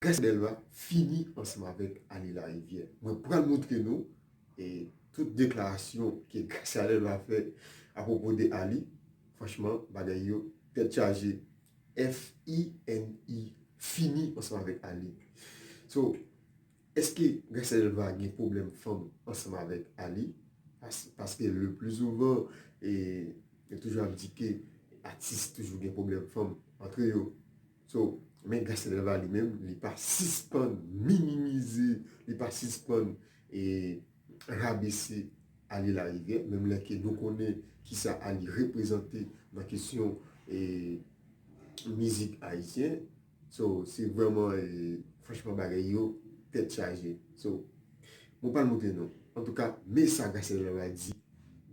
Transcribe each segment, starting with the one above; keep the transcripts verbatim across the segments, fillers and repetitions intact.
Gracia Delva fini ansanm avèk Arly Larivière. Mwen pral montre nou e tout deklarasyon ke Gracia Delva fè apwopo de Arly. Franchman, bagay yo tèt chaje. F I N I, fini ansanm avèk Arly. So, èske Gracia Delva gen pwoblèm fanm ansanm avèk Arly? Pas- Paske le pli souvan, e, yo toujou ap di ke atis toujou gen pwoblèm fanm antre yo. So, men Gracia Delva li menm, li pa sispann minimize, li pa sispann e, rabese Arly Larivière, menm lè ke nou konnen kisa Arly reprezante nan kesyon e, mizik ayisyen. So, se vrèman, e, franchman, bagay yo tèt chaje. So, mwen pral montre nou. Antouka, men sa Gracia Delva di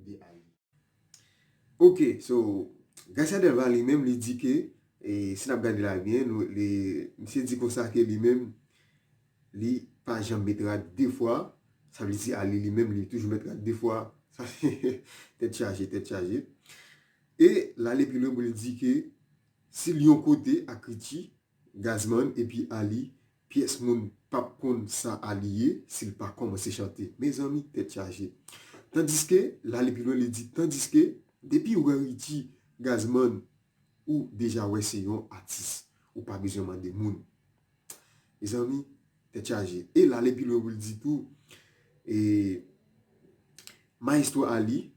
de Arly. Ok, so, Gracia Delva li menm, li di ke, e, si n ap gade la byen, nou, li, misye di konsa ke li menm, li pa janm met rad de fwa. Sa vle di Arly li menm, li toujou met rad de fwa. Sa, tèt chaje, tèt chaje. E l ale pi lwen pou l di ke si l yon kote ak Richie, Gazzman epi Arly, pyès moun p ap konn sa Arly ye si l pa kòmanse chante. Mezanmi, tèt chaje. Tandiske, l ale pi lwen, li di, tandiske, depi w wè Richie, Gazzman, ou deja wè se yon atis. Ou pa bezwen mande moun. Mezanmi, tèt chaje. E l ale pi lwen pou l di tou, e, Maestro Arly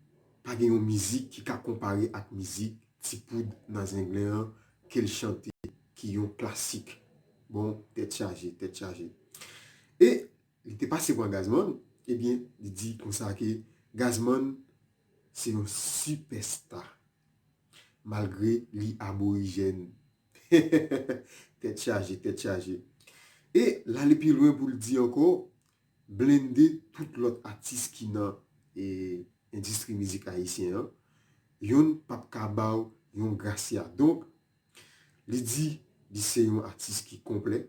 pa gen yon mizik ki ka konpare ak mizik Ti Poud nan Zenglen an ke l chante, ki yon klasik. Bon, tèt chaje, tèt chaje. E li te pase pran Gazzman, ebyen, li di konsa ke Gazzman se yon sipèsta, malgre li aborijèn. Tèt chaje, tèt chaje. E l ale pi lwen pou l di ankò, blende tout lòt atis ki nan, e, endistri mizik ayisyen an, yonn p ap ka ba w yon Gracia. Donk, li di li se yon atis ki konplè,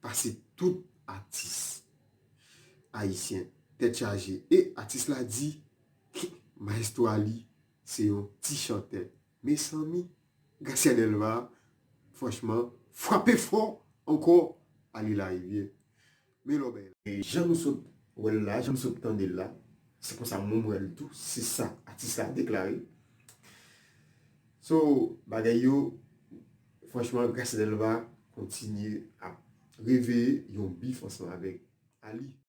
pase tout atis ayisyen. Tèt chaje. E atis la di, Maestro Arly se yon ti chantè. Mezanmi, Gracia Delva, franchman, frape fò ankò Arly Larivière. Men lò bèl. E jan nou sot wè l la, jan nou sot tande l la, se konsa mwen m wè l tou, se sa atis la deklare. So, bagay yo, franchman, Gracia Delva kontinye ap reveye yon bif ansanm avèk Arly.